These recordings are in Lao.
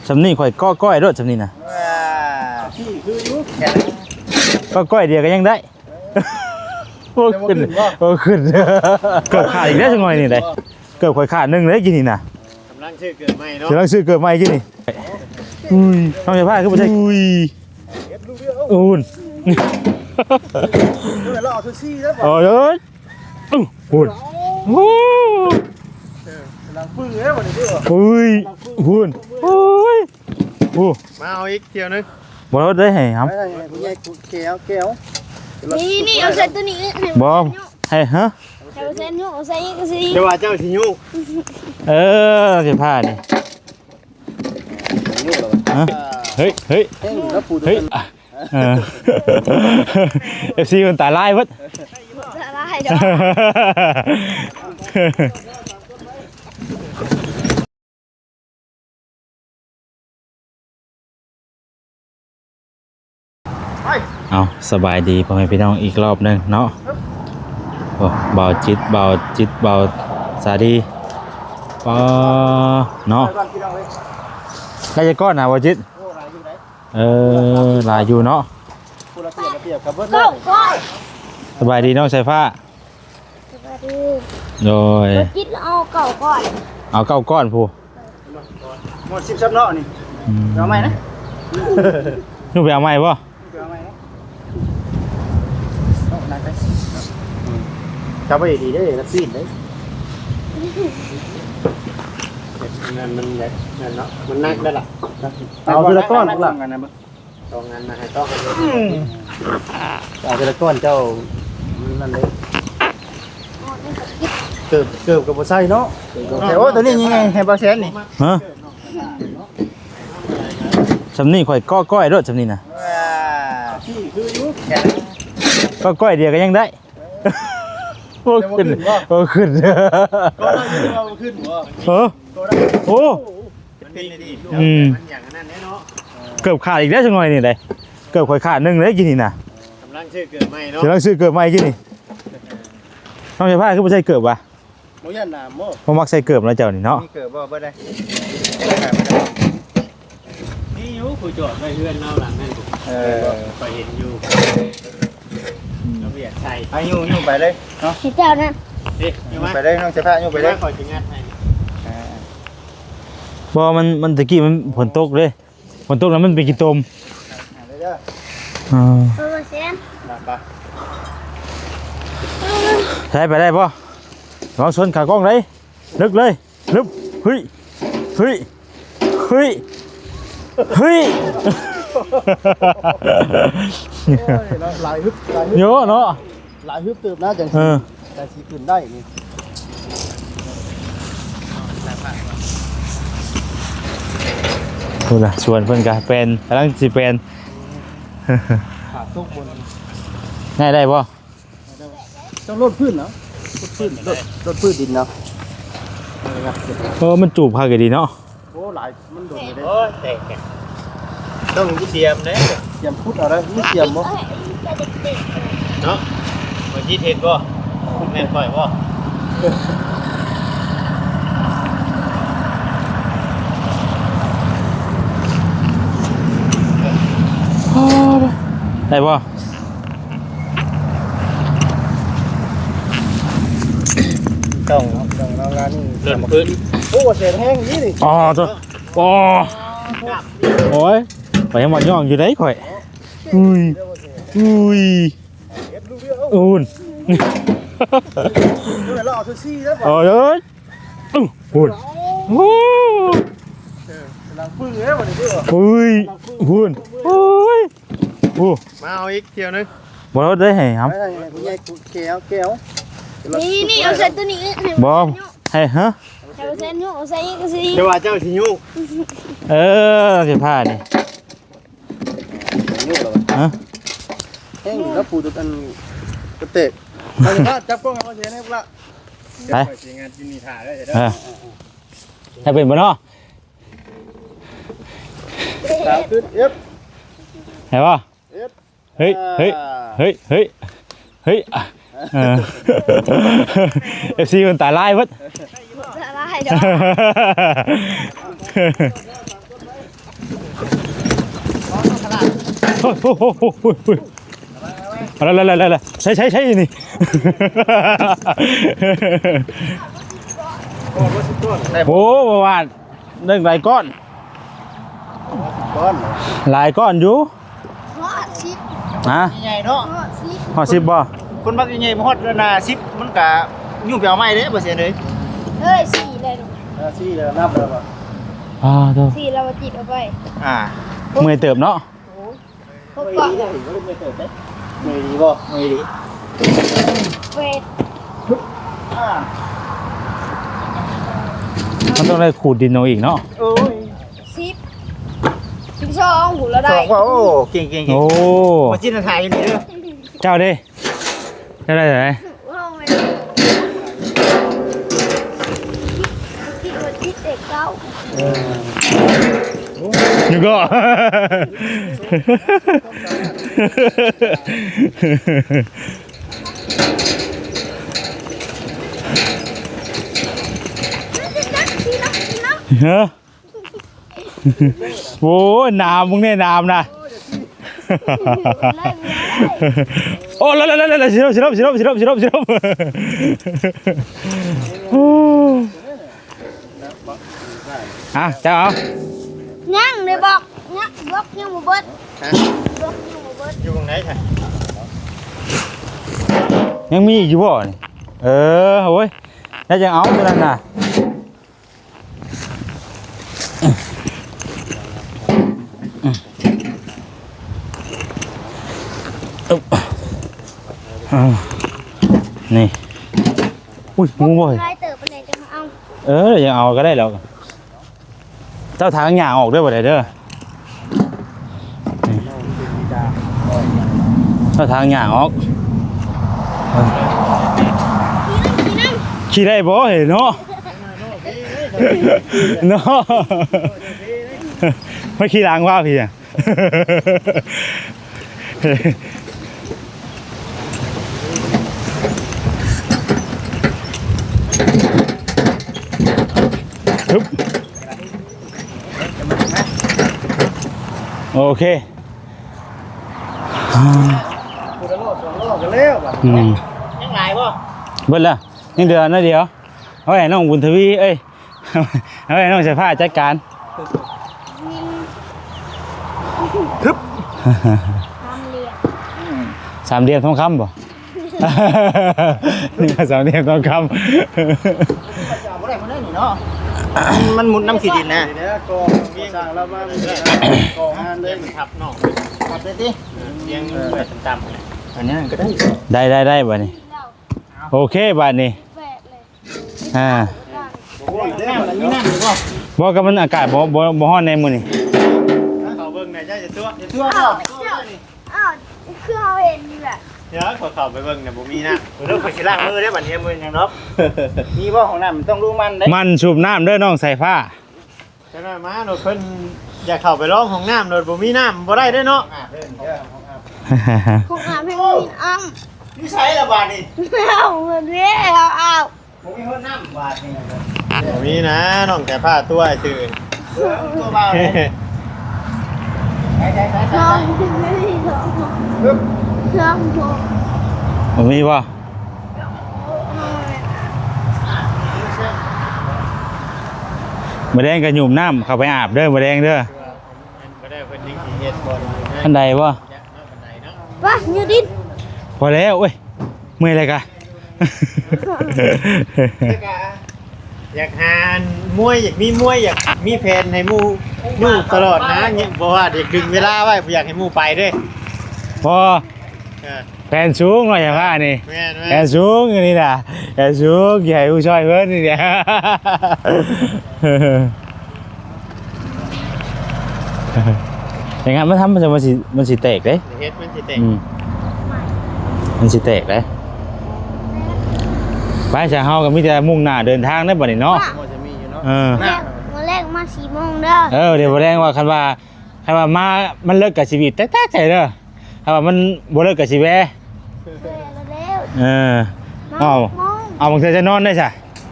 ຊ່ຳນີ້ຂ້ອຍເກາະກ້ອຍໂລດ ຊ່ຳນີ້ນະ ວ່າ ທີ່ຄືຢູ່ ເກາະກ້ອຍດຽວກໍຍັງໄດ້ ບໍ່ຂຶ້ນ ບໍ່ຂຶ້ນ ບໍ່ຂຶ້ນ ເກີບຂາດອີກແລ້ວ ຈັກໜ້ອຍນີ້ໄດ໋ ເກີບຂ້ອຍຂາດໜຶ່ງເດ້ ກີ້ນີ້ນະ ກຳລັງຊື້ເກີບໃໝ່ເນາະ ກຳລັງຊື້ເກີບໃໝ່ກີ້ນີ້ ອຸ້ຍ ນ້ອງຈະພາຄືບໍ່ໃສ່ ອຸ້ຍ ອູ້ນ ເອີ ລາວເອົາຊຸດສີ່ແລ້ວ ເອີ ພຸ້ນ ໂອ້ ເອີ ກຳລັງປຶ້ງເດ້ບັດນີ້ຕິ ອຸ້ຍ ພຸ້ນ ໂອ້ຍ ໂອ້ ມາເອົາອີກຖ້ຽວໜຶ່ງ ບໍ່ລົດໄດ້ໃຫ້ຫຳ ໃຫ້ຜູ້ໃຫຍ່ແກ້ວ ແກ້ວ ນີ້ໆ ເອົາໃສ່ຕົວນີ້ອີກ ໃຫ້ ບໍ່ ໃຫ້ ຮະ ໃຫ້ເຊັນຢູ່ ເອົາໃສ່ອີກ ເອົາໃສ່ອີກ ແຕ່ວ່າເຈົ້າຊິຍູ້ ເອີ ຊິພານີ້ ຍູ້ແລ້ວຫວະ ຮະ ເຮີ້ຍ ເຮີ້ຍ ເຮີ້ຍ ເອີ ເອັຟຊີ ເພິ່ນຕາລາຍເບິດ ຕາລາຍເດີ ເອົາ ສະບາຍດີພໍ່ແມ່ພີ່ນ້ອງອີກລອບໜຶ່ງເນາະ ໂອ້ ບ່າວຈິດ ບ່າວຈິດ ບ່າວສາລີ ປາ ເນາະ ໄດ້ຈັກກ້ອນນະບ່າວຈິດ? ໂອ້ ຫຼາຍຢູ່ໄດ໋ ເອີ ຫຼາຍຢູ່ເນາະ ຄົນລະຕຽບລະຕຽບກັນເບິດເລີຍ ສະບາຍດີນ້ອງສາຍຟ້າ ສະບາຍດີ ໂດຍ ບໍ່ຈິດເອົາເກົ້າກ້ອນ ເອົາເກົ້າກ້ອນພຸ້ນ ໝົດສິບຊ້ຳເນາະນີ້ ອືມ ເອົາໃໝ່ນະ ລູກໄປເອົາໃໝ່ບໍ່? ໄປເອົາໃໝ່ເນາະ ເອົາໜັກໄປ ອືມ ຈັບໄວ້ດີໆເດີ ລະປີ້ນເດີ ນັ້ນມັນແບບນັ້ນເນາະ ມັນໜັກໄດ໋ລະ ເອົາທີລະກ້ອນພຸ້ນລະ ສອງອັນນະ ໃຫ້ຕ້ອງ ອືມ ເອົາທີລະກ້ອນເຈົ້າ ນັ້ນເດ້ ເກີບ ເກີບກໍບໍ່ໃສ່ເນາະ ໂອ້ ໂຕນີ້ຍັງໄງ ໃຫ້ບ່າວແສນນີ້ ຮະ ຊ່ຳນີ້ຂ້ອຍເກາະກ້ອຍໂລດ ຊ່ຳນີ້ນະ ວ່າ ທີ່ຄືຢູ່ ເກາະກ້ອຍດຽວກໍຍັງໄດ້ ບໍ່ຂຶ້ນ ບໍ່ຂຶ້ນ ກໍໄດ້ຢູ່ ບໍ່ຂຶ້ນບໍ່ ເອີ ໂອ້ ເປັນໄດ້ດີ ອືມ ມັນຫຍັງອັນນັ້ນແດ່ເນາະ ເກີບຂາດອີກແລ້ວຈັກໜ້ອຍນີ້ໄດ໋ ເກີບຂ້ອຍຂາດໜຶ່ງເດ້ ກີ້ນີ້ນະ ກຳລັງຊື້ເກີບໃໝ່ເນາະ ກຳລັງຊື້ເກີບໃໝ່ກີ້ນີ້ ນ້ອງຈະພາຄືບໍ່ໃສ່ເກີບຫວະ ບໍ່ຢ້ານໜາມບໍ່ ບໍ່ມັກໃສ່ເກີບນະເຈົ້ານີ້ເນາະ ມີເກີບບໍ່ ເບິດເລີຍ ມີຢູ່ ຜູ້ຈອດໄວ້ເຮືອນລາວຫຼັງນັ້ນ ເອີ ຂ້ອຍເຫັນຢູ່ ລາວບໍ່ຢາກໃສ່ ອາ ຍູ້ ຍູ້ໄປເລີຍເນາະ ໃຫ້ເຈົ້ານະ ເດ້ ຍູ້ໄປເລີຍ ນ້ອງຈະພາ ຍູ້ໄປເລີຍ ຂ້ອຍຊິງັດໃຫ້ ອ່າ ບໍ່ ມັນ ມັນ ຕະກີ້ມັນຝົນຕົກເດ້ ຝົນຕົກແລ້ວມັນເປັນຂີ້ຕົມ ອ່າ ເອີ ແຊນ ໄປ ໄປ ໄປໄດ້ບໍ່? ລອງຊົນຂາກ້ອງໄດ້ ລຶກເລີຍ ລຶບ ເຮີ້ຍ ເຮີ້ຍ ເຮີ້ຍ ເຮີ້ຍ ໂອ້ຍ ຫຼາຍຮຶບ ຫຼາຍຮຶບ ເຍາະເນາະ ຫຼາຍຮຶບເຕີບນະ ຈັ່ງຊິ ເອີ ຈັ່ງຊິຂຶ້ນໄດ້ນີ້ ພຸ້ນນະ ສວນເພິ່ນກະແປນ ກຳລັງຊິແປນ ຂາຕົກບົນ ງ່າຍໄດ້ບໍ່? ຕ້ອງລົດພື້ນເນາະ ລົດພື້ນ ລົດ ລົດພື້ນດິນເນາະ ເອີ ມັນຈູບຄັກອີ່ຫຼີເນາະ ໂອ້ ຫຼາຍ ມັນດົນເດ້ ໂອ້ຍ ແຕກ ຕ້ອງມີສຽມເດ້ ສຽມຂຸດເອົາໄດ້ ມີສຽມບໍ່ ເນາະ ບໍ່ຈິດເຮັດບໍ່ ແມ່ນຂ້ອຍບໍ່ ໄດ້ບໍ່? ຕ້ອງ ຕ້ອງເອົາງານນີ້ ເດີນພື້ນ ໂອ້ ແສງແຮງນີ້ນີ້ ອໍ ໂຕ ອໍ ໂອ້ຍ ຂ້ອຍຍັງວ່າຍ່ອງຢູ່ເດ້ຂ້ອຍ ອຸ້ຍ ອຸ້ຍ ອູ້ນ ເອີ ລາວເອົາຊື່ໆແລ້ວ ອໍ ເອີຍ ອູ້ນ ໂອ້ ເອີ ກຳລັງປຶ້ງເດ້ບັດນີ້ ອຸ້ຍ ປູ້ນ ໂອ້ຍ ໂອ້ ມາເອົາອີກຖ້ຽວໜຶ່ງ ບໍ່ໄດ້ໃຫ້ຫຳ ໃຫ້ຜູ້ໃຫຍ່ແກ້ວ ແກ້ວ ນີ້ໆ ເອົາໃສ່ໂຕນີ້ອີກ ບໍ່ ໃຫ້ ຮະ ໃຫ້ເຊັນຢູ່ ເອົາໃສ່ອີກ ເຈົ້າວ່າເຈົ້າຊິຍູ້ ເອີ ຊິພານີ້ ຢູ່ແລ້ວຫວະ ຮະ ແຮງຢູ່ແລ້ວ ປູຕົວອັນກະເຕະ ມາ ຈັບກ້ອງໃຫ້ເຮົາເຫັນແດ່ພຸ້ນລະ ໄປ ຂ້ອຍຊິງັດຢູ່ນີ້ຖ້າເດີ ເອີ ໃຫ້ເປັນບໍ່ເນາະ ສາວຂຶ້ນ ເອັບ ໃຫ້ບໍ່ ເອັບ ເຮີ້ຍ ເຮີ້ຍ ເຮີ້ຍ ເຮີ້ຍ ເອີ ເອັຟຊີ ເພິ່ນຕາລາຍເບິດ ຕາລາຍເດີ. ໂອ້ຍ ໂອ້ຍ ໂອ້ຍ ໂອ້ຍ ໂອ້ຍ ເອົາລະ ລະ ລະ ລະ ໃຊ້ ໃຊ້ ໃຊ້ນີ້ ໂອ້ ບໍ່ວ່າ ໄດ້ຫຼາຍກ້ອນ ກ້ອນ ຫຼາຍກ້ອນຢູ່ ຮອດສິບ ຮະ ໃຫຍ່ເນາະ ຮອດສິບ ຮອດສິບບໍ່? ຄົນມັກໃຫຍ່ບໍ່ຮອດໜ້າສິບ ມັນກະຍູ້ໄປເອົາໃໝ່ເດ້ ບໍ່ເສຍເລີຍ ເອີຍ ສີ່ແລ້ວ ເອີ ສີ່ແລ້ວ ນັບແລ້ວບໍ່? ອ່າ ໂທ້ ສີ່ແລ້ວວ່າຈິດເອົາໄປ ອ່າ ເມື່ອຍເຕີບເນາະ ໂອ້ຍ ເມື່ອຍດີເດ້ ບໍ່ໄດ້ເມື່ອຍເຕີບເດ້ ເມື່ອຍດີບໍ່? ເມື່ອຍດີ ເວດ ອ່າ ມັນຕ້ອງໄດ້ຂູດດິນເອົາອີກເນາະ ໂອ້ຍ ສິບ ສິບສອງ ໂຫ ລາວໄດ້ ສອງວ່າ ໂອ້ ເກັ່ງໆໆ ໂອ້ ມາຈິນນະທາຢູ່ນີ້ເດີ ເຈົ້າເດ້ ເຈົ້າໄດ້ເທົ່າໃດ? ເວົ້າແມ່ນ ຄິດວ່າຕິດເດັກເກົ້າ ນີ້ກໍ ຮະ? ໂອ້ຍ ໜາມ ມຶງນີ້ໜາມນະ ໂອ້ ລະ ລະ ລະ ລະ ຊິລົບ ຊິລົບ ຊິລົບ ຊິລົບ ຊິລົບ ຊິລົບ ອ່ະ ເຈົ້າເອົາ ຍັງເດ້ ບລັອກ ຍັງ ບລັອກຍັງບໍ່ເບິດ ຮະ ບລັອກຍັງບໍ່ເບິດ ຢູ່ໝ່ອງໃດຊະ ຍັງມີອີກຢູ່ບໍ່ນີ້? ເອີ ໂອ້ຍ ແລ້ວຈັ່ງເອົາຕົວນັ້ນນະ. ອຶບ ອ່າ ນີ້ ອຸ້ຍ ງູບໍ່ເຮີ້ຍ ຫຼາຍເຕີບປານໃດຈັ່ງເອົາ ເອີ ຍັງເອົາກໍໄດ້ແລ້ວ ເຈົ້າທາງຫຍ້າອອກເດີ ບໍ່ໄດ້ເດີ. ເອົາທາງຫຍ້າອອກ ຂີ່ໄດ້ບໍ່ເຫັນເນາະ ເນາະ ມາຂີ່ຫຼັງວ່າພີ່ ໂອເຄ ຜູ້ລະໂລສອງໂລກໍແລ້ວບັດ ອືມ ຍັງຫຼາຍບໍ່? ເບິດແລ້ວ ຍັງເຫຼືອໜ້ອຍດຽວ ເອົາໄວ້ໃຫ້ນ້ອງບຸນທະວີ ເອີຍ ເອົາໄວ້ໃຫ້ນ້ອງສາຍຟ້າຈັດການ ຮຶບ ສາມຫຼ່ຽມ ສາມຫຼ່ຽມທອງຄຳບໍ່? ສາມຫຼ່ຽມທອງຄຳ ບໍ່ໄດ້ ບໍ່ໄດ້ນີ້ເນາະ ມັນມຸດນຳຂີ້ດິນນະ ອັນນັ້ນກໍໄດ້ ໄດ້ ໄດ້ ໄດ້ ບັດນີ້ ໂອເຄ ບັດນີ້ ອ່າ ບໍ່ ກໍມັນອາກາດບໍ່ ບໍ່ ບໍ່ຮ້ອນໃນມື້ນີ້ ເຂົ້າເບິ່ງແດ່ ເຈົ້າຈະຕົວະ ຈະຕົວະບໍ່? ອ້າວ ຄືເຮົາເຫັນຢູ່ແຫຼະ ດຽວ ຂໍເຂົ້າໄປເບິ່ງນະ ບໍ່ມີນ້ຳ ເດີ ຂ້ອຍຊິລ້າງມືເດ້ ບັດນີ້ ບໍ່ເປັນຫຍັງດອກ ມີບໍ່ຫ້ອງນ້ຳ? ມັນຕ້ອງຮູ້ມັນເດ້ ໝັ່ນສູບນ້ຳເດີ ນ້ອງສາຍຟ້າ ຈັກໜ້ອຍມາໂລດ ເພິ່ນຢາກເຂົ້າໄປລອງຫ້ອງນ້ຳໂລດ ບໍ່ມີນ້ຳ ບໍ່ໄດ້ເດ້ເນາະ ຫ້ອງອາບເດີ ຫ້ອງອາບ ຫ້ອງອາບໃຫ້ມີນ້ຳ ຢູ່ໃສລະບາດນີ້? ເອົາເພິ່ນເດ້ ເອົາ ເອົາ ບໍ່ມີຮອດນ້ຳບາດນີ້ ບໍ່ມີນະ ນ້ອງແຕ່ຜ້າຕົວະຊື່ ຕົວະບ່າວເດ້ ໄປ ໄປ ໄປ ໄປ ນ້ອງ ບໍ່ມີບໍ່? ມື້ແລງກໍຫຍຸ້ມນ້ຳເຂົ້າໄປອາບເດີ ມື້ແລງເດີ ອັນໃດບໍ່? ປະ ຢູ່ດິນ ພໍແລ້ວ ໂອ້ຍ ເມື່ອຍແລ້ວກະ ຢາກຫາມວຍ ຢາກມີມວຍ ຢາກມີແຜນໃຫ້ໝູ່ຢູ່ຕະຫຼອດນະ ບໍ່ວ່າຢາກດຶງເວລາໄວ້ ບໍ່ຢາກໃຫ້ໝູ່ໄປເດ້ ພໍ ເອີ ແຜນສູງເນາະ ຢ່າວ່ານີ້ ແມ່ນໆ ແຜນສູງຢູ່ນີ້ນະ ແຜນສູງ ຢ່າໃຫ້ຜູ້ຊ່ອຍເພິ່ນນີ້ນະ ຢ່າງນັ້ນມັນທຳ ມັນຊິ ມັນຊິແຕກເດ້ ເຮັດມັນຊິແຕກ ອືມ ມັນຊິແຕກເດ້ ໄປຊະ ເຮົາກໍມີແຕ່ມຸ່ງໜ້າເດີນທາງເດ້ບັດນີ້ເນາະ ເອີ ມື້ແລກມາສີ່ໂມງເດີ ເອີ ດຽວມື້ແລງວ່າ ຄັນວ່າ ຄັນວ່າມາ ມັນເລີກກໍຊິບີບແຕກໆໃສ່ເດີ ຖ້າວ່າມັນບໍ່ເລີກກໍຊິແວ່ ເອີ ເອົາ ເອົາ ບາງເທື່ອຈະນອນໄດ້ຊະ ບໍ່ນອນ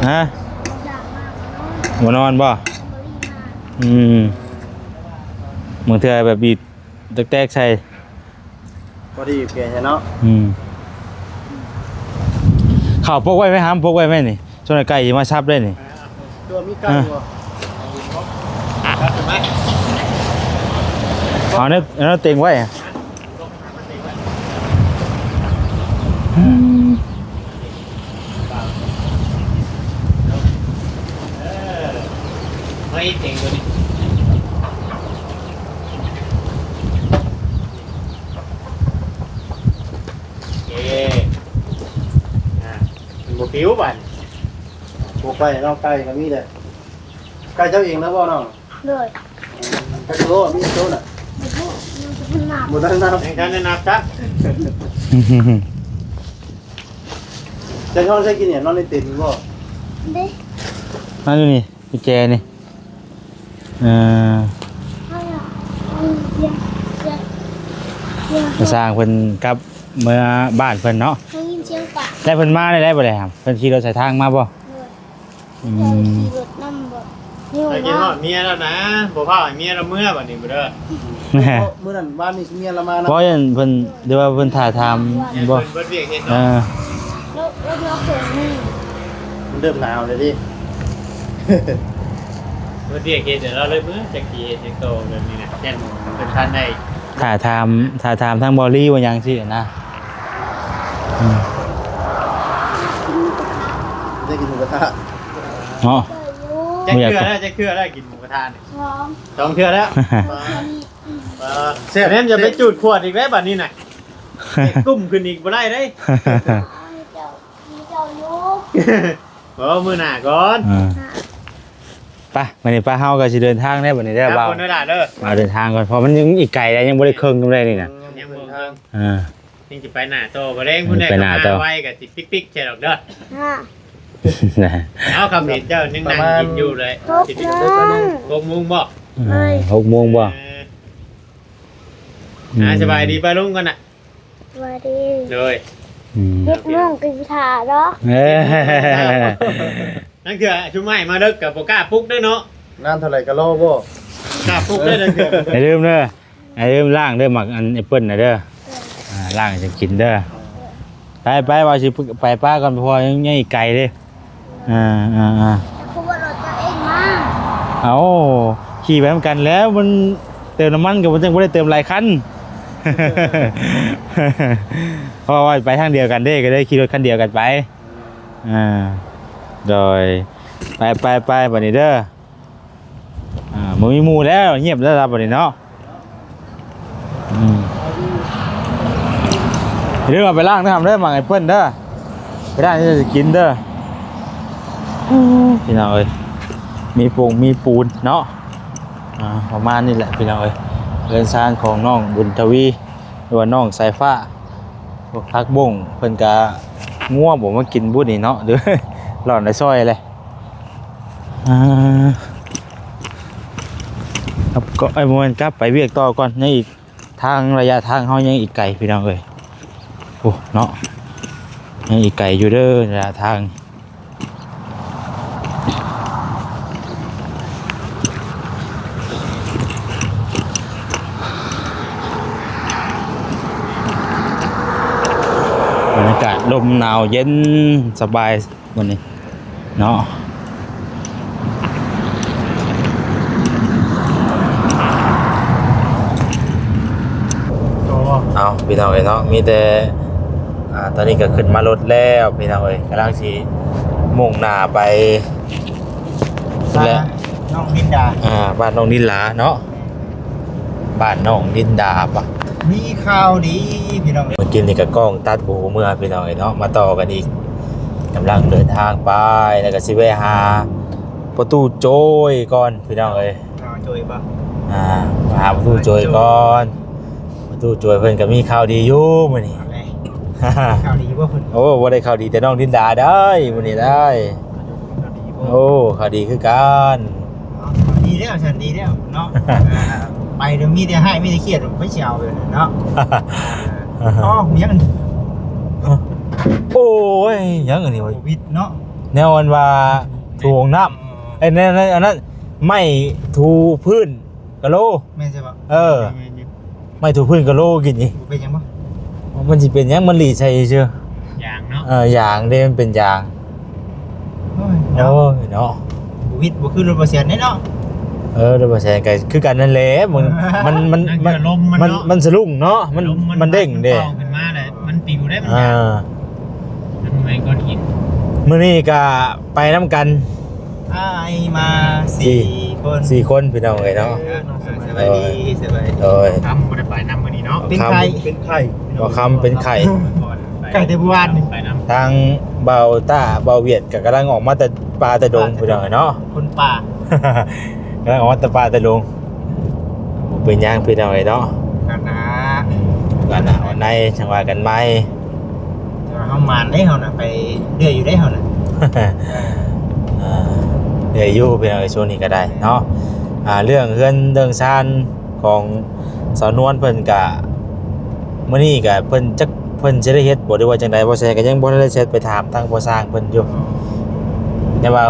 ຮະ ບໍ່ນອນບໍ່? ບໍ່ນອນບໍ່? ບໍ່ນອນ ອືມ ບາງເທື່ອແບບບີບແຕກໆໃສ່ ພໍດີແກ່ເນາະ. ອືມ ເຂົ້າປົກໄວ້ໄໝ ຫຳປົກໄວ້ໄໝນີ້ ສ່ວນໃຫຍ່ໄກ່ຊິມາສັບໄດ້ນີ້. ຕົວມີໄກ່ບໍ່? ເອົາແນວ ເອົາແນວເຕັງໄວ້. ບໍ່ປິວບາດນີ້ ບໍ່ໄປເນາະ ໄກ່ກໍມີແຫຼະ. ໄກ່ເຈົ້າເອງນະບໍ່ນ້ອງ? ໂດຍ. ອືມ ຈັກໂຕ? ມີຈັກໂຕນະ? ບໍ່ຮູ້ ຍັງບໍ່ທັນນັບ ບໍ່ທັນນັບ ຍັງບໍ່ທັນໄດ້ນັບຊ້ຳ. ເຈົ້ານອນໃສກິນນີ້? ນອນໃນເຕັນນີ້ບໍ່? ເດ້ ນອນຢູ່ນີ້ ກຸນແຈນີ້. ເອີ ເອົາລະ ເອົາລະ ໄປສ້າງເພິ່ນກັບເມືອບ້ານເພິ່ນເນາະ. ໄດ້ຍິນສຽງປາ ແລ້ວເພິ່ນມາໄດ້ ໄດ້ບໍ່ໄດ້ຫຳ ເພິ່ນຂີ່ລົດສາຍທາງມາບໍ່? ໂດຍ. ອືມ ເຈົ້າຂີ່ລົດນຳບໍ່? ໄປກິນຮອດເມຍແລ້ວນະ ບໍ່ພາໃຫ້ເມຍລາວເມືອບາດນີ້ບໍ່ເດີ. ມື້ນັ້ນວານນີ້ເມຍລາວມານຳ ບໍ່ ເພິ່ນ ຫຼືວ່າເພິ່ນຖ້າຖາມບໍ່? ເພິ່ນເບິດວຽກເຮັດ ເອີ ເນາະ ລາວ ລາວມາເພິ່ນນີ້ ມັນເລີ່ມໜາວແລ້ວເດ້. ເບິດວຽກເຮັດແລ້ວລາວເລີຍເມືອ ຈັກຊິເຮັດຫຍັງຕໍ່ແບບນີ້ນະ ຢ້ານເພິ່ນທັນໄດ້ ຖ້າຖາມ ຖ້າຖາມທາງບໍ່ລີວ່າຫຍັງຊີ້ນະ. ອືມ ໄດ້ກິນໝູກະທະເນາະ. ຈັກເທື່ອແລ້ວ ຈັກເທື່ອແລ້ວກິນໝູກະທະນີ້? ສອງ ສອງເທື່ອແລ້ວ. ເອີ ແຊບ ແມ່ນຢ່າໄປຈູດຂວດອີກແລ້ວບາດນີ້ນະ ກຸ້ມຂຶ້ນອີກບໍ່ໄດ້ເດ້. ເຈົ້າ ເຈົ້າຢູ່ ເອີ ມື້ໜ້າກ່ອນ. ເອີ ໄປ ມື້ນີ້ໄປ ເຮົາກໍຊິເດີນທາງແລ້ວບາດນີ້ເດີ ບ່າວ ເດີນທາງກ່ອນ ເພາະມັນຍັງອີກໄກ ຍັງບໍ່ໄດ້ເຄິ່ງນຳໃດນີ້ນະ. ຍັງບໍ່ເຄິ່ງ ເອີ ຍັງຊິໄປໜ້າຕໍ່ ບໍ່ແລງພຸ້ນແຫຼະ ໄປໜ້າຕໍ່ ໄປໄວກໍຊິປິກໆໃສ່ດອກເດີ. ອ້າ ເອົາ ຄຳເຫັນເຈົ້າຍັງນັ່ງກິນຢູ່ເລີຍ ຫົກໂມງ ຫົກໂມງບໍ່? ເອີ ອ່າ ສະບາຍດີປ້າລຸງກ່ອນນະ. ສະບາຍດີ ໂດຍ. ອືມ ເຈັດໂມງກໍຊິຖ້າດອກ. ເອີ ລາງເທື່ອຊຸມອ້າຍມາເດິກກໍບໍ່ກ້າປຸກເດ້ເນາະ ນານເທົ່າໃດກໍລໍບໍ່ກ້າປຸກເດ້. ລາງເທື່ອ ຢ່າລືມເດີ ຢ່າລືມລ້າງເດີ ໝາກອັນແອັບເປິ້ນນະເດີ. ອ່າ ລ້າງຈັ່ງກິນເດີ. ໄປໆ ວ່າຊິໄປປະກ່ອນ ເພາະວ່າຍັງ ຍັງອີກໄກເດ້. ອ່າໆໆ ແຕ່ຄືວ່າລົດເຈົ້າເອງມາ ເອົ້າ ຂີ່ໄປນຳກັນແລ້ວ ມັນເຕີມນ້ຳມັນກໍບໍ່ ຈັ່ງບໍ່ໄດ້ເຕີມຫຼາຍຄັນ ເພາະວ່າໄປທາງດຽວກັນເດ້ ກໍເລີຍຂີ່ລົດຄັນດຽວກັນໄປ. ອ່າ ໂດຍ ໄປໆໆ ບາດນີ້ເດີ. ອ່າ ບໍ່ມີໝູ່ແລ້ວ ງຽບແລ້ວລະບາດນີ້ເນາະ. ອືມ ຢ່າລືມເອົາໄປລ້າງເດີ ເດີ ໝາກແອັບເປິ້ນເດີ ໄປລ້າງ ຊິກິນເດີ. ພີ່ນ້ອງເອີຍ ມີປົງມີປູນເນາະ. ອ່າ ປະມານນີ້ແຫຼະພີ່ນ້ອງເອີຍ ເຮືອນຊານຂອງນ້ອງບຸນທະວີ ຫຼືວ່ານ້ອງສາຍຟ້າ. ພວກຜັກບົ້ງເພິ່ນກະ ງົວບໍ່ມາກິນບຸ້ນນີ້ເນາະ ຫຼື ຫຼອນໄດ້ຊ່ອຍແຫຼະ. ອ່າ ກັບ ກໍ ເອີ ບໍ່ແມ່ນ ກັບໄປວຽກຕໍ່ກ່ອນ ຍັງອີກ ທາງ ໄລຍະທາງເຮົາຍັງອີກໄກພີ່ນ້ອງເອີຍ. ໂອ້ ເນາະ ຍັງອີກໄກຢູ່ເດີ ໄລຍະທາງ. ບັນຍາກາດລົມໜາວເຢັນສະບາຍມື້ນີ້ເນາະ. ເອົາ ພີ່ນ້ອງເອີຍເນາະ ມີແຕ່ ອ່າ ຕອນນີ້ກໍຂຶ້ນມາລົດແລ້ວພີ່ນ້ອງເອີຍ ກຳລັງຊິມຸ່ງໜ້າໄປພຸ້ນແຫຼະ ບ້ານນ້ອງລິນດາ ອ່າ ບ້ານນ້ອງລິນລາເນາະ ແມ່ນ ບ້ານນ້ອງລິນດາປະ ມີຂ່າວດີພີ່ນ້ອງ. ເມື່ອກີ້ນີ້ກໍກ້ອງຕັດບໍ່ຮູ້ເມື່ອພີ່ນ້ອງເອີຍເນາະ ມາຕໍ່ກັນອີກ ກຳລັງເດີນທາງໄປ ແລ້ວກໍຊິແວະຫາປະຕູໂຈຍກ່ອນພີ່ນ້ອງເອີຍ. ຫາໂຈຍບໍ່? ອ່າ ຫາປະຕູໂຈຍກ່ອນ. ປະຕູໂຈຍເພິ່ນກໍມີຂ່າວດີຢູ່ມື້ນີ້. ເອົາແຫຼະ ຂ່າວດີບໍ່ເພິ່ນ? ໂອ້ ບໍ່ໄດ້ຂ່າວດີແຕ່ນ້ອງລິນດາເດ້ມື້ນີ້ໄດ໋. ຂ່າວດີບໍ່? ໂອ້ ຂ່າວດີຄືກັນ. ເອົາ ດີແລ້ວຊັ້ນ ດີແລ້ວເນາະ. ໄປແລ້ວມີແຕ່ຮ້າຍ ມີແຕ່ຄຽດ ໄປຊິເອົາແບບນັ້ນເນາະ. ອໍ ຫຍັງອັນນີ້? ໂອ້ຍ ຫຍັງອັນນີ້ວະ? ໂຄວິດເນາະ. ແນວອັນວ່າຖົງນ້ຳ ເອີ ເອີ ເອີ ອັນນັ້ນ ໄມ້ຖູພື້ນກະໂລ ແມ່ນໃຊ່ບໍ່? ເອີ ແມ່ນຢູ່ ໄມ້ຖູພື້ນກະໂລກິນນີ້ ບໍ່ເປັນຫຍັງບໍ່? ມັນຊິເປັນຫຍັງ ມັນລີດໃສ່ຊື່ໆ ຢາງເນາະ ເອີ ຢາງເດ້ ມັນເປັນຢາງ. ໂອ້ຍ ໂອ້ຍເນາະ ບໍ່ວິດບໍ່ຄືລົດບໍ່ແຊນເດ້ເນາະ. ເອີ ລົດບໍ່ແຊນກໍຄືກັນນັ້ນແຫຼະ ມັນ ມັນ ມັນ ມັນ ມັນ ມັນສະຫຼຸງເນາະ ມັນ ມັນເດ້ງເດ້ ມັນເປົ່າຂຶ້ນມາແລ້ວມັນປິວໄດ້ ມັນຢາງ ອ່າ ມັນແມ່ນກ້ອນຫີນ. ມື້ນີ້ກໍໄປນຳກັນ ອ້າຍມາສີ່ຄົນ ສີ່ຄົນພີ່ນ້ອງເອີຍເນາະ. ເອີ ສະບາຍດີ ສະບາຍດີ. ໂດຍ ຄຳບໍ່ໄດ້ໄປນຳມື້ນີ້ເນາະ ເປັນໄຂ້ ເປັນໄຂ້ ບໍ່ຄຳເປັນໄຂ້ ໄຂ້ແຕ່ມື້ວານນີ້ ໄປນຳ ທາງບ່າວຕ້າ ບ່າວຫວຽດ ກໍກຳລັງອອກມາແຕ່ປ່າແຕ່ດົງພີ່ນ້ອງເອີຍເນາະ ຄົນປ່າ ກຳລັງອອກມາແຕ່ປ່າແຕ່ດົງ. ບໍ່ເປັນຫຍັງພີ່ນ້ອງເອີຍເນາະ ກັນນະ ກັນນະ ວັນໃດຈັ່ງວ່າກັນໃໝ່. ແຕ່ວ່າເຮົາໝານເດ້ເຮົານະ ໄປເລື້ອຍຢູ່ເດ້ເຮົານະ ເອີ ເລື້ອຍຢູ່ພີ່ນ້ອງເອີຍ ຊ່ວງນີ້ກໍໄດ້ເນາະ. ອ່າ ເລື່ອງເຮືອນເລື່ອງຊານຂອງສາວນວນເພິ່ນກະ ມື້ນີ້ກະເພິ່ນຈັກເພິ່ນຊິໄດ້ເຮັດບໍ່ ຫຼືວ່າຈັ່ງໃດ ບໍ່ແຊກໍຍັງບໍ່ໄດ້ແຊັດໄປຖາມທາງພໍ່ຊ່າງເພິ່ນຢູ່ ແຕ່ວ່າ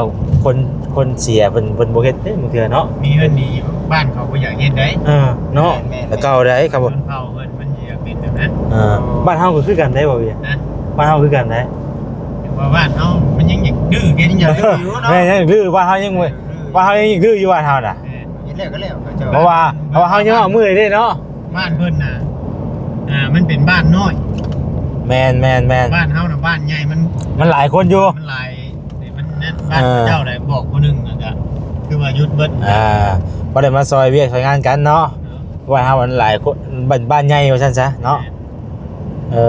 ຄົນ ຄົນເສຍເພິ່ນ ເພິ່ນບໍ່ເຮັດເດ້ບາງເທື່ອເນາະ. ມີເຮືອນມີບ້ານເຂົາບໍ່ຢາກເຮັດໄດ໋ ເອີ ເນາະ ແມ່ນໆ ແຕ່ເກົ່າໄດ໋ ຄັບ ຊົນເຜົ່າເພິ່ນມັນຢາກເປັນແບບນັ້ນ. ເອີ ບ້ານເຮົາກໍຄືກັນໄດ໋ ບໍ່ວຽ ນະ ບ້ານເຮົາຄືກັນໄດ໋ ແຕ່ວ່າບ້ານເຮົາມັນຍັງຢາກດື້ກັນ ຍັງຢາກດື້ຢູ່ເນາະ ແມ່ນ ຍັງດື້ ບ້ານເຮົາຍັງ ເອີ ບ້ານເຮົາຍັງດື້ຢູ່ ບ້ານເຮົານະ ເອີ ເຮັດແລ້ວກໍແລ້ວ ເຂົາເຈົ້າ ເພາະວ່າ ເພາະວ່າເຮົາຍັງອອກມືໄດ້ເນາະ. ບ້ານເພິ່ນນະ ອ່າ ມັນເປັນບ້ານນ້ອຍ ແມ່ນໆໆ ບ້ານເຮົານະບ້ານໃຫຍ່ ມັນ ມັນຫຼາຍຄົນຢູ່ ມັນຫຼາຍ ມັນນັ້ນ ເອີ ບ້ານເຂົາເຈົ້າໄດ້ບອກຜູ້ໜຶ່ງ ແລ້ວກໍຄືວ່າຢຸດເບິດ ອ່າ ບໍ່ໄດ້ມາຊ່ອຍວຽກຊ່ອຍງານກັນເນາະ ເອີ ບ້ານເຮົາມັນຫຼາຍຄົນ ບ້ານ ບ້ານໃຫຍ່ວ່າຊັ້ນຊະເນາະ ແມ່ນ ເອີ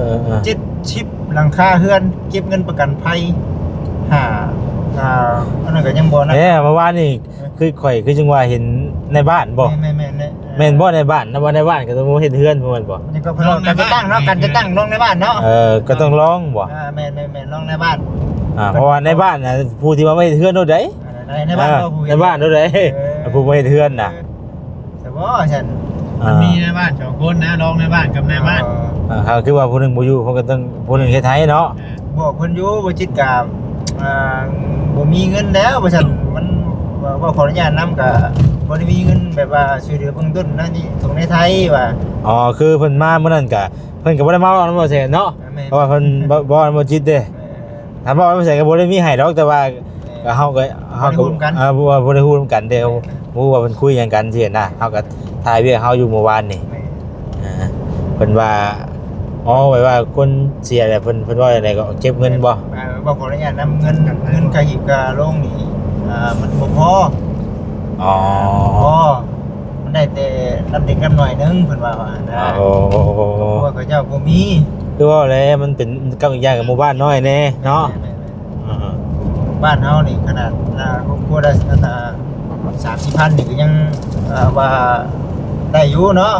ເອີ ເອີ ເຈັດສິບຫຼັງຄາເຮືອນ ເກັບເງິນປະກັນໄພ ຫ້າ ອ່າ ອັນນັ້ນກໍຍັງບໍ່ນະ ເອີ ເມື່ອວານນີ້ ຄືຂ້ອຍຄືຈັ່ງວ່າເຫັນໃນບ້ານບໍ່? ແມ່ນໆໆ ແມ່ນບໍ່ໃນບ້ານນະ ວ່າໃນບ້ານກໍຕ້ອງເຮັດເຮືອນພວກມັນບໍ່? ນີ້ກໍເພິ່ນວ່າການຈັດຕັ້ງເນາະ ການຈັດຕັ້ງລອງໃນບ້ານເນາະ ເອີ ກໍຕ້ອງລອງບໍ່? ອ່າ ແມ່ນໆໆ ລອງໃນບ້ານ ອ່າ ເພາະວ່າໃນບ້ານນະ ຜູ້ທີ່ວ່າມາເຮັດເຮືອນໂລດໃດ໋ ອ່າ ໃນ ໃນບ້ານ ເອີ ເນາະ ໃນບ້ານໂລດໃດ໋ ອ່າ ຜູ້ມາເຮັດເຮືອນນະ ເອີ ແຕ່ບໍ່ຊັ້ນ ອ່າ ມັນມີໃນບ້ານສອງຄົນນະ ລອງໃນບ້ານກັບນາຍບ້ານ ອ່າ ອ່າ ກໍຄືວ່າຜູ້ໜຶ່ງບໍ່ຢູ່ ເພິ່ນກໍຕ້ອງຜູ້ໜຶ່ງເຮັດໃຫ້ເນາະ ບອກເພິ່ນຢູ່ ບໍ່ຈິດກະ ອ່າ ບໍ່ມີເງິນແລ້ວວ່າຊັ້ນ ມັນ ເວົ້າ ເວົ້າຂໍອະນຸຍາດນຳ ກະບໍ່ໄດ້ມີເງິນແບບວ່າຊ່ວຍເຫຼືອເບື້ອງຕົ້ນນັ້ນນີ້ ສົ່ງໃນໄທວ່າ ອໍ ຄືເພິ່ນມາມື້ນັ້ນກະ ເພິ່ນກໍບໍ່ໄດ້ມາເວົ້ານຳບໍ່ແສນເນາະ ແມ່ນ ເພາະວ່າເພິ່ນ ເວົ້າ ເວົ້ານຳບໍ່ຈິດເດ້ ເອີ ຖ້າເວົ້ານຳບໍ່ແສນກໍບໍ່ໄດ້ມີໃຫ້ດອກ ແຕ່ວ່າ ແມ່ນ ກໍເຮົາກໍ ເຮົາກໍ ເອີ ບໍ່ໄດ້ຮູ້ນຳກັນເດ້ ແມ່ນ ບໍ່ຮູ້ວ່າເພິ່ນຄຸຍຫຍັງກັນຊີ້ນະ ເຮົາກໍຖ່າຍວຽກເຮົາຢູ່ມື້ວານນີ້ ແມ່ນ ອ່າ ເພິ່ນວ່າ ອໍ ແບບວ່າຄົນເສຍແລ້ວເພິ່ນ ເພິ່ນເວົ້າຈັ່ງໃດກໍເກັບເງິນບໍ່? ເອີ ເວົ້າຂໍອະນຸຍາດນຳ ເງິນ ເງິນຄ່າຮີບຄ່າໂລງນີ້ ອ່າ ມັນບໍ່ພໍ ອໍ ບໍ່ພໍ ມັນໄດ້ແຕ່ລຳເລັກລຳໜ້ອຍໜຶ່ງ ເພິ່ນວ່າວ່ານະ ໂອ້ ເພາະວ່າເຂົາເຈົ້າບໍ່ມີ ຄືເວົ້າແຫຼະ ມັນເປັນກັບອີກຢ່າງກັບໝູ່ບ້ານນ້ອຍແດ່ເນາະ ແມ່ນໆ ອ່າ ບ້ານເຮົານີ້ຂະໜາດ ອ່າ ຄອບຄົວລະ ອ່າ ສາມສີ່ພັນນີ້ກໍຍັງ ອ່າ ວ່າໄດ້ຢູ່ເນາະ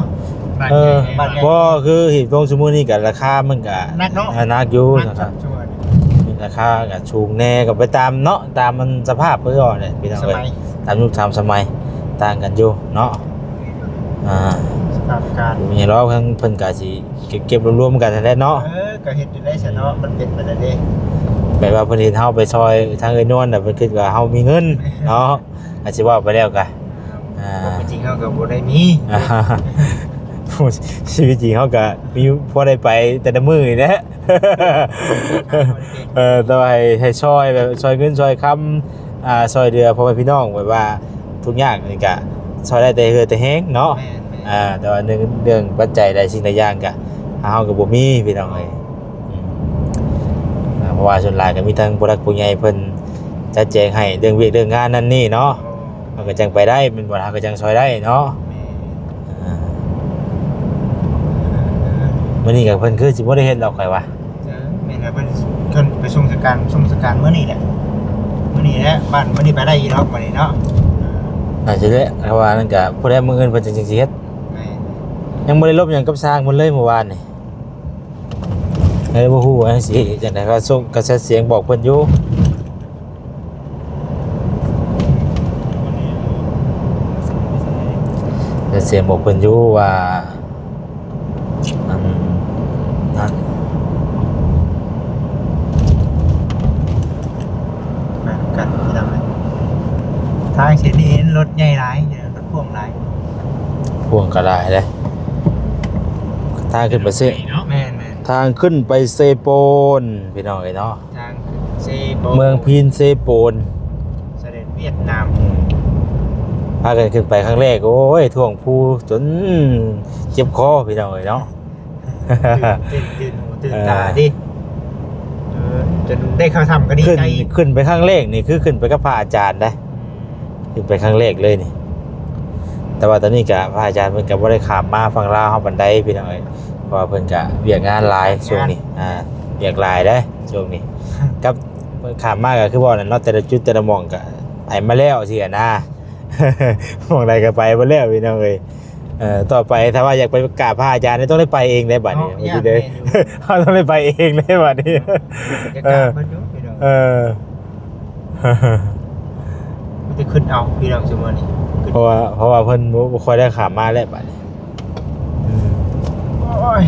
ເອີ ບ້ານໃຫຍ່ ບໍ່ ຄືຮີບໂລງຊຸມື້ນີ້ກໍລາຄາມັນກໍໜັກເນາະ ອ່າ ໜັກຢູ່ ໜັກຢູ່ນະຄັບ ຊຸມື້ນີ້ ລາຄາກໍສູງແດ່ ກໍໄປຕາມເນາະ ຕາມມັນສະພາບເພິ່ນເນາະ ພີ່ນ້ອງເອີຍ ສະໄໝ ຕາມຍຸກຕາມສະໄໝ ຕ່າງກັນຢູ່ເນາະ ອ່າ ສະພາບອາກາດ ມີຫຼາຍເພິ່ນກໍຊິ ເກັບ ເກັບລວມໆກັນຫັ້ນແຫຼະເນາະ ເອີ ກໍເຮັດຢູ່ໄດ້ຊະເນາະ ມັນເປັນໄປໄດ້ເດ້ ແບບວ່າເພິ່ນເຫັນເຮົາໄປຊ່ອຍທາງເອື້ອຍນວນນະ ເພິ່ນຄິດວ່າເຮົາມີເງິນເນາະ ອາດຊິເວົ້າໄປແລ້ວກະ ອ່າ ຄວາມເປັນຈິງເຮົາກໍບໍ່ໄດ້ມີ ອ່າ ຊີວິດຈິງເຮົາກໍມີພໍໄດ້ໄປແຕ່ລະມື້ນີ້ແຫຼະ ເອີ ແຕ່ວ່າໃຫ້ ໃຫ້ຊ່ອຍແບບຊ່ອຍເງິນຊ່ອຍຄຳ ອ່າ ຊ່ອຍເຫຼືອພໍ່ແມ່ພີ່ນ້ອງ ແບບວ່າທຸກຍາກນີ້ກະຊ່ອຍໄດ້ແຕ່ເຫື່ອແຕ່ແຮງເນາະ ແມ່ນໆ ອ່າ ແຕ່ວ່າເລື່ອງ ເລື່ອງປັດໄຈຫຼາຍສິ່ງຫຼາຍຢ່າງກະ ເຮົາກໍບໍ່ມີພີ່ນ້ອງເອີຍ ອືມ ອ່າ ເພາະວ່າສ່ວນຫຼາຍກໍມີທາງຜູ້ຫຼັກຜູ້ໃຫຍ່ເພິ່ນຈັດແຈງໃຫ້ເລື່ອງວຽກເລື່ອງງານນັ້ນນີ້ເນາະ ເຮົາກໍຈັ່ງໄປໄດ້ ແມ່ນບໍ່ ເຮົາກໍຈັ່ງຊ່ອຍໄດ້ເນາະ ແມ່ນ ອ່າ ມື້ນີ້ກໍເພິ່ນຄືຊິບໍ່ໄດ້ເຮັດດອກຂ້ອຍວ່າ ເອີ ແມ່ນແຫຼະ ເພິ່ນ ເພິ່ນໄປສົ່ງສະການ ສົ່ງສະການມື້ນີ້ແຫຼະ ມື້ນີ້ແຫຼະ ບ້ານມື້ນີ້ໄປໄດ້ຢູ່ດອກມື້ນີ້ເນາະ ໜ້າຈະແຫຼະ ເພາະວ່ານັ້ນກະ ຜູ້ໃດມື້ອື່ນເພິ່ນຈຶ່ງ ຈຶ່ງຊິເຮັດ ແມ່ນ ຍັງບໍ່ໄດ້ລົມຫຍັງກັບຊ່າງເພິ່ນເລີຍມື້ວານນີ້ ເອີ ບໍ່ຮູ້ວ່າຊິເຮັດຈັ່ງໃດ ກໍສົ່ງ ກໍແຊັດສຽງບອກເພິ່ນຢູ່ ແຊັດສຽງບອກເພິ່ນຢູ່ວ່າ ອັນນັ້ນ ໄປນຳກັນພີ່ນ້ອງເອີຍ ທາງເສັ້ນນີ້ເຫັນລົດໃຫຍ່ຫຼາຍ ລົດພ່ວງຫຼາຍ ພ່ວງກໍຫຼາຍເດ້ ທາງຂຶ້ນໄປເຊ ແມ່ນໆ ທາງຂຶ້ນໄປເຊໂປນ ພີ່ນ້ອງເອີຍເນາະ ທາງເຊໂປນ ເມືອງພີນເຊໂປນ ຊາຍແດນຫວຽດນາມ ອືມ ພາກັນຂຶ້ນໄປຄັ້ງແລກ ໂອ້ຍ ຖ້ວງພູຈົນເຈັບຄໍ ພີ່ນ້ອງເອີຍເນາະ ຕື່ນ ຕື່ນ ຕື່ນຫູຕື່ນຕາເດ້ ເອີ ເອີ ຈົນໄດ້ເຂົ້າຖ້ຳກໍດີໃຈ ຂຶ້ນໄປຄັ້ງແລກນີ້ຄືຂຶ້ນໄປກັບພະອາຈານໄດ໋ ອືມ ຂຶ້ນໄປຄັ້ງແລກເລີຍນີ້ ແຕ່ວ່າຕອນນີ້ກະພະອາຈານເພິ່ນກະບໍ່ໄດ້ຂ້າມມາຝັ່ງລາວເຮົາປານໃດພີ່ນ້ອງເອີຍ ເພາະວ່າເພິ່ນກະວຽກງານຫຼາຍຊ່ວງນີ້ ອ່າ ວຽກຫຼາຍເດ້ຊ່ວງນີ້ ກັບຂ້າມມາກະຄືເວົ້ານັ້ນເນາະ ແຕ່ລະຈຸດແຕ່ລະໝ່ອງກະໄປມາແລ້ວຊີ້ນະ ໝ່ອງໃດກໍໄປໝົດແລ້ວພີ່ນ້ອງເອີຍ ເອີ ຕໍ່ໄປຖ້າວ່າຢາກໄປກາບພະອາຈານນີ້ຕ້ອງໄດ້ໄປເອງເດ້ບັດນີ້ ເນາະ ເຮົາຕ້ອງໄດ້ໄປເອງເດ້ບັດນີ້ ຢາກກາບເພິ່ນຢູ່ພີ່ນ້ອງ ເອີ ມີແຕ່ຂຶ້ນເອົາພີ່ນ້ອງຊຸມື້ນີ້ ເພາະວ່າ ເພາະວ່າເພິ່ນບໍ່ ບໍ່ຄ່ອຍໄດ້ຂ້າມມາແລ້ວບັດນີ້ ອືມ ໂອ້ຍ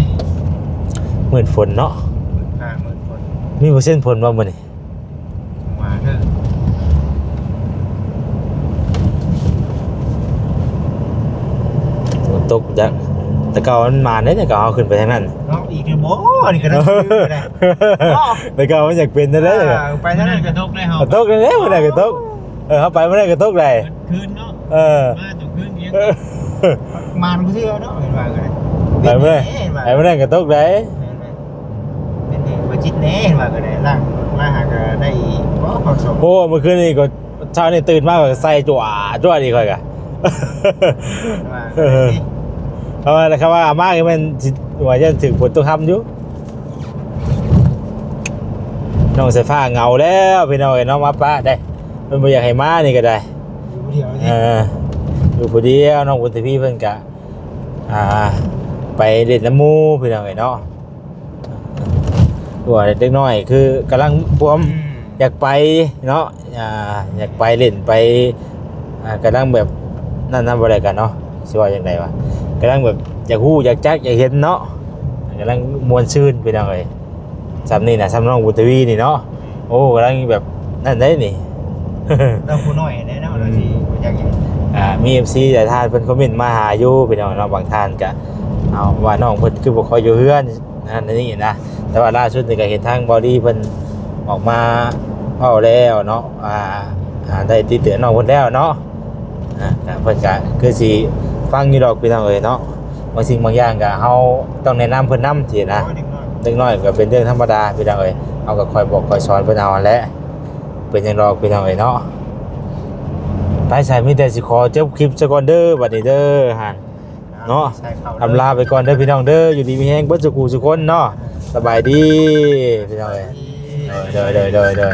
ມືດຝົນເນາະ ອ່າ ມືດຝົນ ມີເປີເຊັນຝົນບໍ່ມື້ນີ້? ວ່າເດີ ຝົນຕົກຈັກ ແຕ່ເກົ່າມັນມາເດ້ ແຕ່ເກົ່າເຮົາຂຶ້ນໄປທາງນັ້ນເນາະ ອີກແລ້ວບໍ່? ນີ້ກໍໄດ້ ແຕ່ເກົ່າມັນຢາກເປັນແນວໃດ ອ່າ ໄປທາງນັ້ນກໍຕົກແລ້ວ ກໍຕົກແລ້ວ ມື້ໃດກໍຕົກ ເອີ ເຮົາໄປມື້ໃດກໍຕົກໄດ໋ ຄືນເນາະ ເອີ ມາຕົກຄືນອີກ ເອີ ມານບໍ່ເຊື່ອເນາະ ເຫັນວ່າກໍໄດ້ ໄປມື້ໃດ ເຫັນວ່າ ໄປມື້ໃດກໍຕົກໄດ໋ ແມ່ນໆ ເປັນເອງບໍ່ຈິດແນ່ ເຫັນວ່າກໍໄດ້ ລ້າງລົດມາຫາກໍໄດ້ບໍ່ ເຂົ້າສອງ ໂອ້ ມື້ຄືນນີ້ກໍ ເຊົ້ານີ້ຕື່ນມາຂ້ອຍກໍໃສ່ຈົວະຈົວະນີ້ຂ້ອຍກະ ວ່າ ເອີ ເພາະວ່າ ຄັນວ່າມາກໍແມ່ນຊິ ວ່າຢ້ານຖືກຝົນຕົກຮຳຢູ່ ນ້ອງສາຍຟ້າເຫງົາແລ້ວພີ່ນ້ອງເອີຍເນາະ ມາປະໄດ້ ເພິ່ນບໍ່ຢາກໃຫ້ມານີ້ກໍໄດ້ຢູ່ຜູ້ດຽວ ເອີ ຢູ່ຜູ້ດຽວ ນ້ອງບຸນທະວີເພິ່ນກະ ອ່າ ໄປຫຼິ້ນນຳໝູ່ພີ່ນ້ອງເອີຍເນາະ ວ່າເດັກນ້ອຍຄືກຳລັງພວມ ອືມ ຢາກໄປເນາະ ອ່າ ຢາກໄປຫຼິ້ນໄປ ອ່າ ກຳລັງແບບນັ້ນນຳບໍ່ໄດ້ກັນເນາະ ຊິວ່າຈັ່ງໃດວະ ກຳລັງແບບຢາກຮູ້ຢາກຈັກຢາກເຫັນເນາະ ກຳລັງມ່ວນຊື່ນພີ່ນ້ອງເອີຍ ສ່ຳນີ້ນະ ສ່ຳນ້ອງບຸນທະວີນີ້ເນາະ ໂອ້ ກຳລັງແບບນັ້ນໄດ໋ນີ້ ນ້ອງຜູ້ນ້ອຍແນ່ເນາະ ອືມ ລາວຊິບໍ່ຢາກຫຍັງ ອ່າ ມີເອັຟຊີຫຼາຍທ່ານເພິ່ນຄອມເມັນມາຫາຢູ່ພີ່ນ້ອງເນາະ ບາງທ່ານກະ ເອົາ ວ່ານ້ອງເພິ່ນຄືບໍ່ຄ່ອຍຢູ່ເຮືອນ ນັ້ນນີ້ນະ ແຕ່ວ່າລ່າສຸດນີ້ກໍເຫັນທາງເບົາດີເພິ່ນອອກມາເວົ້າແລ້ວເນາະ ວ່າ ອ່າ ໄດ້ຕິເຕືອນນ້ອງເພິ່ນແລ້ວເນາະ ອ່າ ກໍເພິ່ນກໍຄືຊິຟັງຢູ່ດອກພີ່ນ້ອງເອີຍເນາະ ບາງສິ່ງບາງຢ່າງກໍເຮົາຕ້ອງແນະນຳເພິ່ນນຳຊີ້ນະ ໂອ້ຍ ເດັກນ້ອຍ ເດັກນ້ອຍກໍເປັນເລື່ອງທຳມະດາພີ່ນ້ອງເອີຍ ເຮົາກໍຄອຍບອກຄອຍສອນເພິ່ນເອົາຫັ້ນແຫຼະ ເປັນຫຍັງດອກພີ່ນ້ອງເອີຍເນາະ ໄປ ໃສ ມີແຕ່ຊິຂໍຈົບຄລິບຊະກ່ອນເດີ ບັດນີ້ເດີ ຫັ້ນ ເນາະ ອຳລາໄປກ່ອນເດີພີ່ນ້ອງເດີ ຢູ່ດີມີແຮງເບິດສູ່ຜູ້ສູ່ຄົນເນາະ ສະບາຍດີພີ່ນ້ອງເອີຍ ໂດຍ ໂດຍ ໂດຍ ໂດຍ